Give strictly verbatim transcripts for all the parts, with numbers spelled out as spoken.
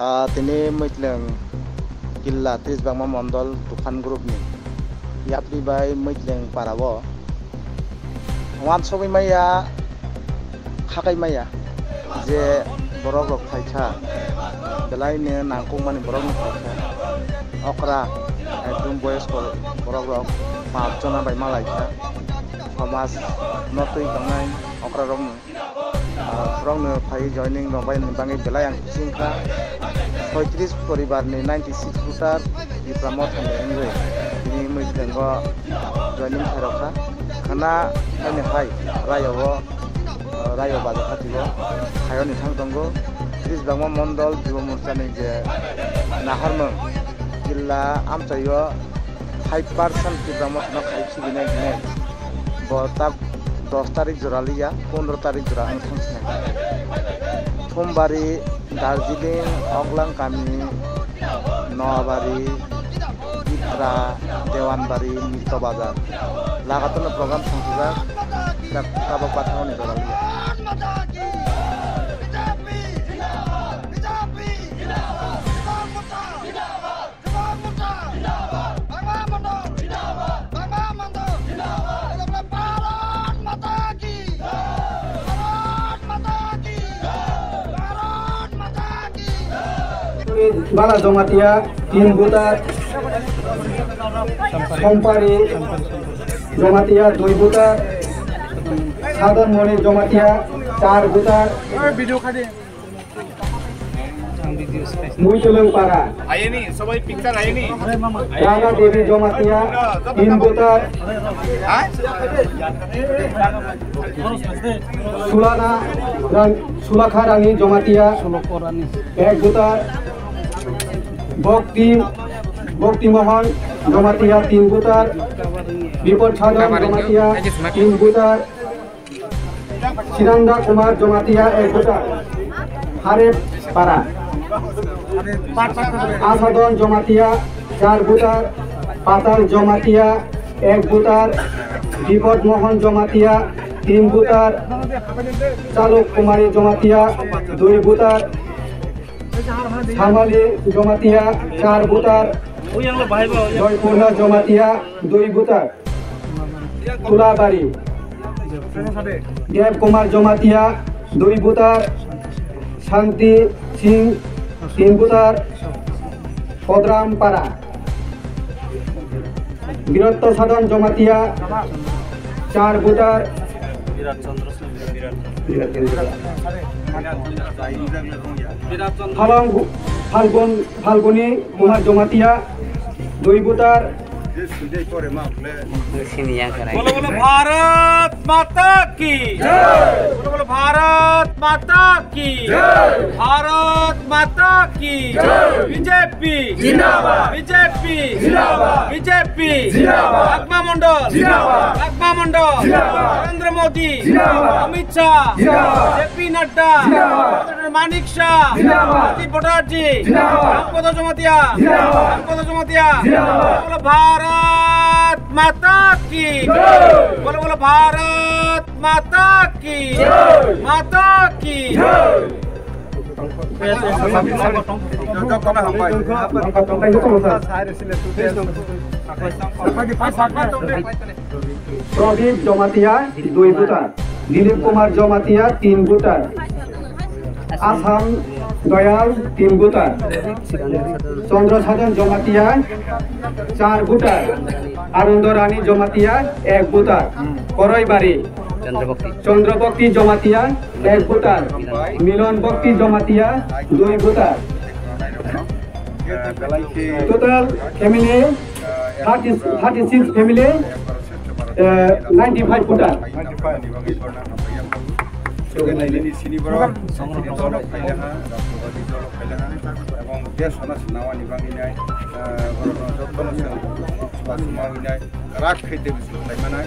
Ah, tini Muitlwng Killa tris bangma mondol Dukhan group ni yapri bai Muitlwng para o wansugwi maya, khakai maya je borok rok phaikha, belai no nangkukmani borok no phaikha, okra ekdom boyosko borok rok panch jona bai malaikha, somaj no twi tongnai okra rok no. Ah, borokno phai joining rok bai ni bagwi belai ang kisi wngkha. Soitris poribar ni ninety six voter Tipra Motha ni wngwi tini Muitlwng o joining khairokha. Khana ani hai rayo o, ah, rayo bajar hati o khaio ni thang tongo. Tris bangma mondol Jubo Morcha ni je naharmung Killa amchai o five percent Tipra Motha no khai khibi nai hinwi bo tak dos tarik jora liya, pondro tarik jora wng thang sinai. Thumbari, Darjeeling, Oglang kami, Noabari, Itra, Dewanbari, Mitto Bazar. Lagatarno program thang sijak, tak tabok bathang ni jora liya. Bala Jamatia, tin voter. Sompari Jamatia, dui voter. Sadon Moni Jamatia, char voter. Muitlwng para. Ayeni, sobai picture ayeni. Rana Devi Jamatia, tin voter. Ha? Sulana Rang-, Sulakha Rani Jamatia, ek voter. Bhakti, Bhakti Mohan Jamatia, tin voter. Bipod Sadon Jamatia, tin voter. Siranda Kumar Jamatia, ek voter. Harep para. Asadon Jamatia, char voter. Patal Jamatia, ek voter. Bipod Mohan Jamatia, tin voter. Chalok Kumari Jamatia, dui voter. Samali Jamatia, char voter. Joypurna Jamatia, dui voter. Tulabari. Dev Kumar Jamatia, dui voter. Shanti Singh, tin voter. Kodram Para. Biratto Sadon Jamatia, char voter. Phalong-, Phalgun-, Phalguni Kumar Jamatia, dui voter. Bolo bolo Bharat Mata ki jai. Bolo bolo Bharat Mata ki jai. Bharat Mata ki jai. B J P zindabad. B J P zindabad. B J P zindabad. Chakma Mondol zindabad. Chakma Mondol zindabad. Narendra Modi zindabad. Amit Shah zindabad. J P Nadda zindabad. Manik Shah zindabad. Pradeep Chatterjee zindabad. Rampada Jamatia zindabad. Rampada Jamatia zindabad. Bolo Bharat Mata ki jai. Bolo bolo Bharat Mata ki jai. Mata ki jai. Pradip Jamatia, dui voter. Dilip Kumar Jamatia, tin voter. Asam Doyal, tin voter. Chandra Sadhan Jamatia, char voter. Ananda Rani Jamatia, ek voter. Koroibari Chandra Bhakti. Chandra Bhakti Jamatia, ek voter. Milan Bhakti Jamatia, dui voter. Total family thirty, thirty six family, eh, ninety five voter. Nini sini borok, sini dolo khaile ha, rashtrobadi dolo khaile ha, ebong desh hona sinawani bagwi nai, ah, borok no joto no chwng suma suma wi nai, rak khaite bisi khlai manai.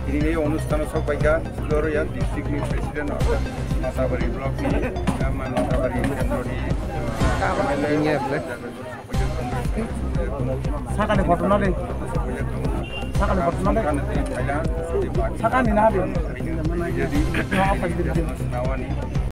Tini ei onusthan o sok paikha, Siloria district ni president, Matabari block ni, ah, Matabari kendro ni, ah, M L A, Sakani photo na de. Sakani photo na de. Sakani na de.